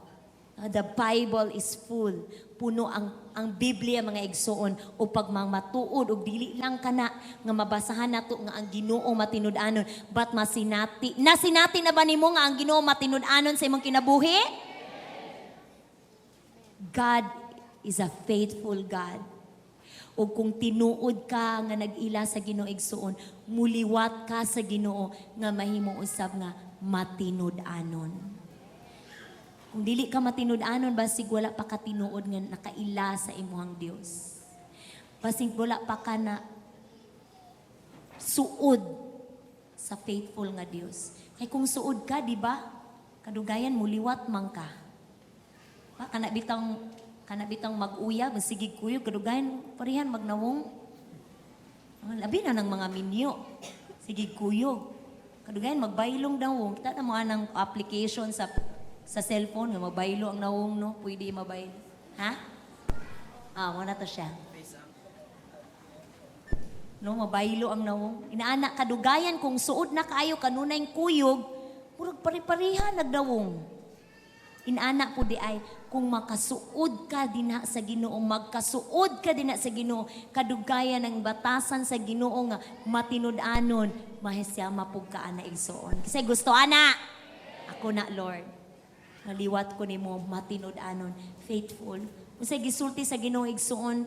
The Bible is full. Puno ang Biblia, mga igsuon, o pagmamatuod og dili lang kana nga mabasahan nato nga ang Ginoo matinud-anon, but masinati. Nasinati na ba nimo nga ang Ginoo matinud-anon sa imong kinabuhi? God is a faithful God. O kung tinuod ka nga nag-ila sa Ginoo, igsuon, muliwat ka sa Ginoo nga mahimo usab nga matinud-anon. Kung dili ka matinud-anon, basig wala pa ka tinuod nga nakaila sa imuhang Dios. Basig wala pa ka na suod sa faithful nga Dios. Kay kung suod ka, di ba? Kadugayan mo liwat man ka. Ba, kana bitang mag-uyab, sige kuyog, kadugayan parehan magnawong. Ang labi na ng mga minyo. Sige kuyog. Kadugayan magbaylong nawong. Kita na mo anang application sa cellphone nga mabaylo ang nawong, no? Pwede mabaylo. Ha? Ah, wala to siya. No, mabaylo ang nawong. Inaana kadugayan kung suod na kaayo kanunay kuyog, murag pare-pareha nagdawong. Inana po di ay kung makasuod ka dinha sa Ginoo, magkasuod ka dinha sa Ginoo, kadugayan ang batasan sa Ginoo nga matinud-anon, mahesya mapug ka ana, igsoon. Kasi gusto ana. Ako na, Lord. Maliwat ko nimo matinud-anon, faithful. Unsay gisulti sa Ginoo, igsoon,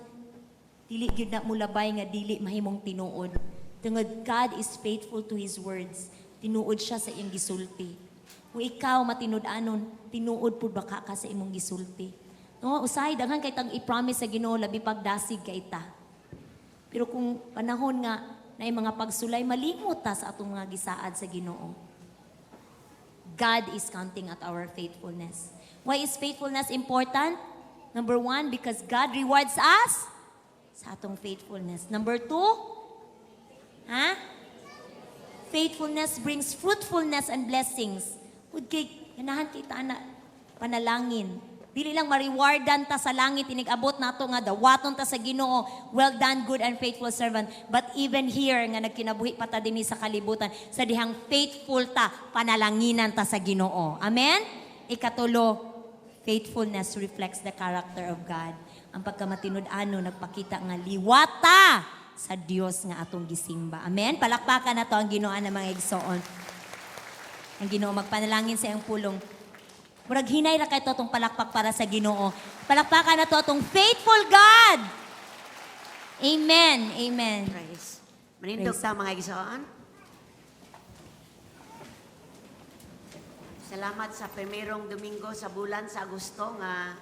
dili gyud na mulabay nga dili mahimong tinuod. Tungod God is faithful to His words. Tinuod siya sa iyang gisulti. Kung ikaw matinud-anon, tinuod pud baka ka sa imong gisulti. No, usahay daghan kay tag i-promise sa Ginoo, labi pagdasig kay ta. Pero kung panahon nga naay mga pagsulay, malimot ta sa atong mga gisaad sa Ginoo. God is counting at our faithfulness. Why is faithfulness important? Number one, because God rewards us sa atong faithfulness. Number two, ha? Faithfulness brings fruitfulness and blessings. Ug kay ganahan kita ana panalangin. Dili lang ma-rewardan ta sa langit inig-abot nato nga dawaton ta sa Ginoo, "Well done, good and faithful servant." But even here nga nagkinabuhi pa ta dinhi sa kalibutan, sa dihang faithful ta, panalanginan ta sa Ginoo. Amen? Ikatulo, faithfulness reflects the character of God. Ang pagkamatinud-ano nagpakita nga liwata sa Dios nga atong gisimba. Amen? Palakpakan nato ang Ginoo ng mga igsoon. Ang Ginoo magpanalangin sa iyang pulong. Murag hinay ra kay atong palakpak para sa Ginoo. Palakpakan nato atong faithful God. Amen. Amen. Praise. Manindog Praise. Ta, mga igsoon. Salamat sa primerong Domingo sa bulan sa Agosto nga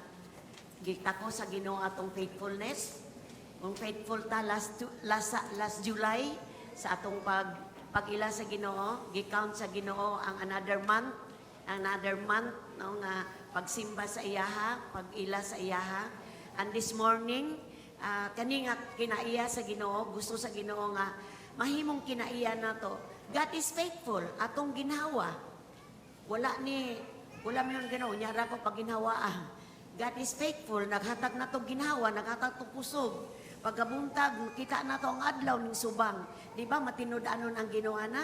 gitako sa Ginoo atong faithfulness. Kung faithful ta last July sa atong pag-ila sa Ginoo, gi-count sa Ginoo ang another month, no, nga pagsimba sa iyaha, pag-ila sa iyaha. And this morning, kani nga kinaiya sa Ginoo, gusto sa Ginoo nga mahimong kinaiya nato. God is faithful atong ginhawa. Wala ni wala man yung Ginoo nya ra ko pag ginhawa ah. God is faithful, naghatag nato ginhawa, naghatag to kusog. Pagkabuntag, kita nato ang adlaw ning subang. Di ba matinud-anon ang Ginoo na?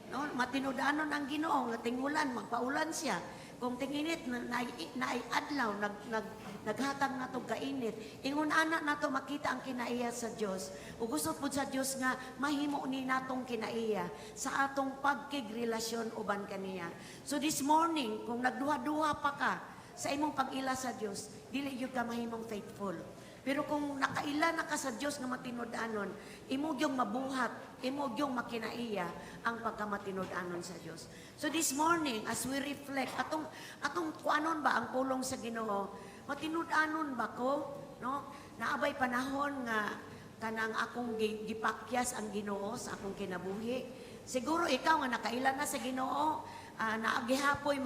No, matinud-anon ang Ginoo nga tingulan, magpaulan siya. Kung tinginit na naay adlaw, nag, nag naghatag nato kainit. Ingon ana nato makita ang kinaiya sa Dios. Ug gusto pud sa Dios nga mahimo ni natong kinaiya sa atong pagkigrelasyon uban kaniya. So this morning, kung nagduha-duha pa ka sa imong pag-ila sa Dios, dili gyud ka mahimong faithful. Pero kung nakaila na ka sa Dios nga matinud-anon, imo gyung mabuhat, imo gyung makinaiya ang pagkamatinud-anon sa Dios. So this morning, as we reflect, atong kuanon ba ang pulong sa Ginoo, matinud-anon ba ko, no? Naabay panahon nga kanang akong gipakyas ang Ginoo sa akong kinabuhi. Siguro ikaw nga nakaila na sa Ginoo, naagihapoy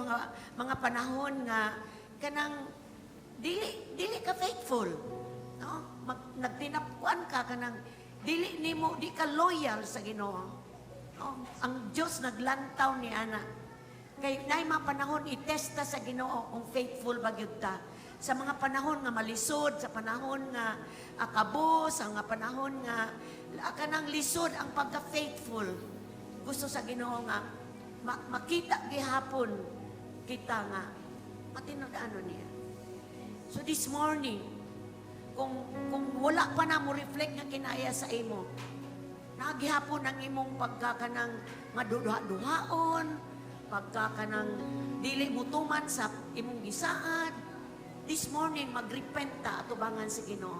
mga panahon nga kanang dili ka faithful. No? Nagtinapkuan ka, kanang dili nimo, di ka loyal sa Ginoo. No? Ang Dios naglantaw ni ana. Kay naay mga panahon itesta sa Ginoo kung faithful ba gyud ta. Sa mga panahon nga malisod, sa panahon nga akabo, sa mga panahon nga kanang lisod ang pagka-faithful. Gusto sa Ginoo nga makita gihapon kita nga matinud-anon niya. So this morning, kung wala pa na mo reflect nga kinaya sa imo, nagihapon ang imong pagkakanang maduha-duhaon, pagkakanang dili mo tuman sa imong gisaad. This morning, magrepent ta atubangan sa Ginoo.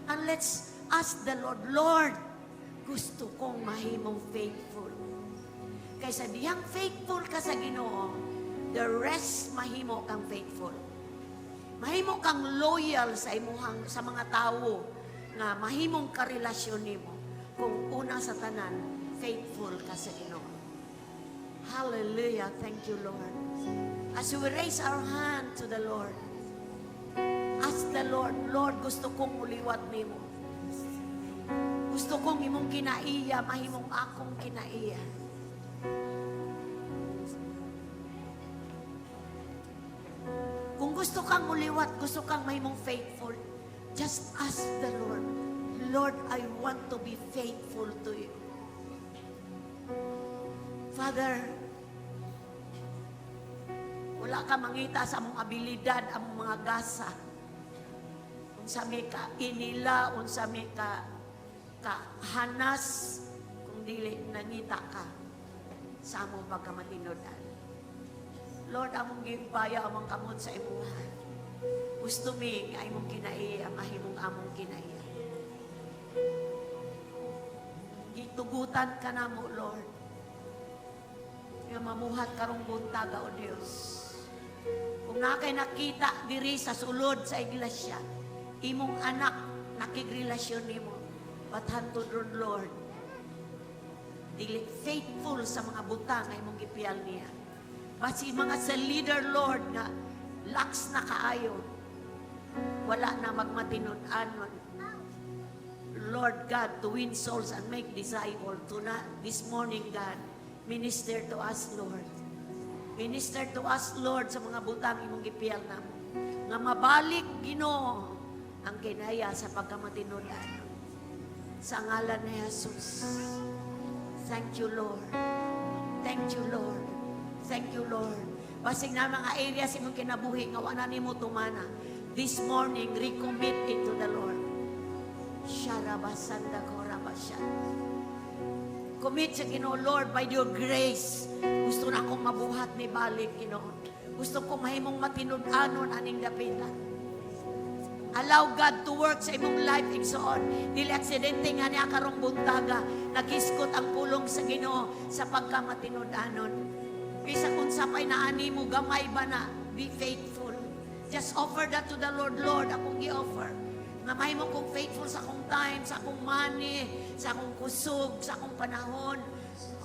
And let's ask the Lord, "Lord, gusto kong mahimong faithful." Kaysa dihang faithful ka sa Ginoo, the rest mahimo kang faithful. Mahimo kang loyal sa mga tawo nga mahimong karelasyon nimo kung una sa tanan faithful ka sa Ginoo. Hallelujah. Thank you, Lord. As we raise our hand to the Lord, ask the Lord, "Lord, gusto kong muliwat nimo. Gusto kong imong kinaiya, mahimong akong kinaiya." Kung gusto kang muliwat, gusto kang mahimong faithful, just ask the Lord, "Lord, I want to be faithful to you." Father, wala ka mangita sa among abilidad, among mga gasa. Unsa may ka inila, unsa may ka hanas, kung dili nangita ka sa among pagkamatinud-an. Lord, among gibaya among kamot sa imuha. Gusto mi nga imong kinaiya, mahimong among kinaiya. Gitugutan ka namo, Lord, nga mamuhat karong buntaga, O Dios. Kung naa kay nakita diri sa sulod sa iglesia, imong anak nakigrelasyon nimo, but hantod ron, Lord, dili faithful sa mga butang nga imong gipiyal niya. Basi mga sa leader, Lord, nga lax na kaayo, wala na magmatinud-anon. Lord God, to win souls and make disciple. To na, this morning, God, minister to us, Lord. Minister to us, Lord, sa mga butang imong gipiyal namo. Nga mabalik, Ginoo, ang kinaiya sa pagkamatinud-anon. Sa ngalan ni Jesus. Thank you, Lord. Thank you, Lord. Thank you, Lord. Basig naa mga areas imong kinabuhi nga wala nimo tumana. This morning, recommit it to the Lord. Sharabasanda korabasya. Commit sa Ginoo, "Lord, by your grace, gusto na akong mabuhat ni balik, Ginoo. Gusto ko mahimong matinud-anon aning dapita." Allow God to work sa imong life, igsoon. Dili aksidente nga niya karong buntaga, naghisgot ang pulong sa Ginoo sa pagkamatinud-anon. Bisag unsa pa'y naani mo, gamay ba na, be faithful. Just offer that to the Lord. "Lord, akong gi-offer nga mahimo kong faithful sa akong time, sa akong money, sa akong kusog, sa akong panahon."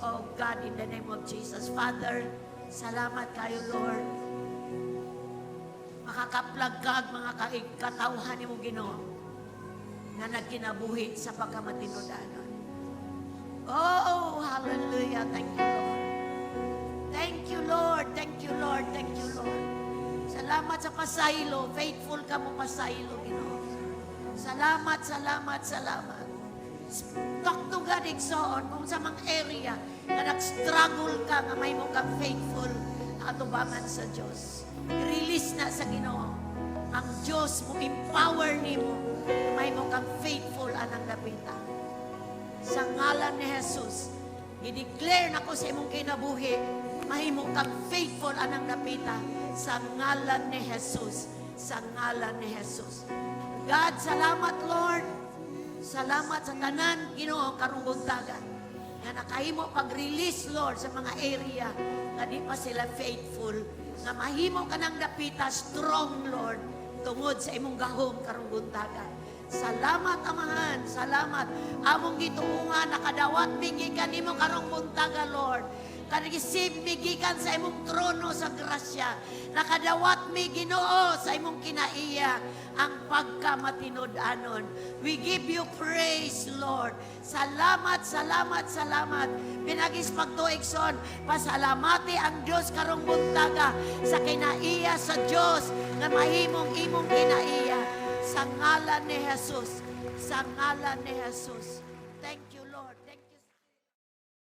Oh God, in the name of Jesus. Father, salamat kayo, Lord. Makakaplagkag mga katawhan nimo, Ginoo, nga nagkinabuhi sa pagkamatinud-anon. Oh, hallelujah. Thank you, Lord. Thank you, Lord. Thank you, Lord. Thank you, Lord. Salamat sa pasaylo. Faithful ka mo pasaylo, Ginoo. Salamat, salamat, salamat. Talk to God, igsoon, kung sa mga area na nag-struggle ka nga mahimo kang faithful atubangan sa Diyos. Release na sa Ginoo. Ang Diyos mo empower nimo na mahimo kang faithful anang dapita. Sa ngalan ni Jesus, i-declare nako sa imong kinabuhi, mahimo kang faithful anang dapita sa ngalan ni Jesus. Sa ngalan ni Jesus. God, salamat, Lord. Salamat sa tanan, Ginoo, karong buntaga nga nakahimo pag-release, Lord, sa mga area nga di pa sila faithful. Nga mahimo ka ng dapita, strong, Lord, tungod sa imong gahom karong buntaga. Salamat, Amahan. Salamat. Among gituungan, nakadawat mi gikan nimo karong buntaga, Lord. Ka-receive mi gikan sa imong trono sa grasya. Nakadawat mi, Ginoo, sa imong kinaiya ang pagkamatinud-anon. We give you praise, Lord. Salamat, salamat, salamat. Pinaagi sa pagtuo, igsoon, pasalamati ang Diyos karong buntaga sa kinaiya sa Diyos nga mahimong imong kinaiya. Sa ngalan ni Jesus. Sa ngalan ni Jesus.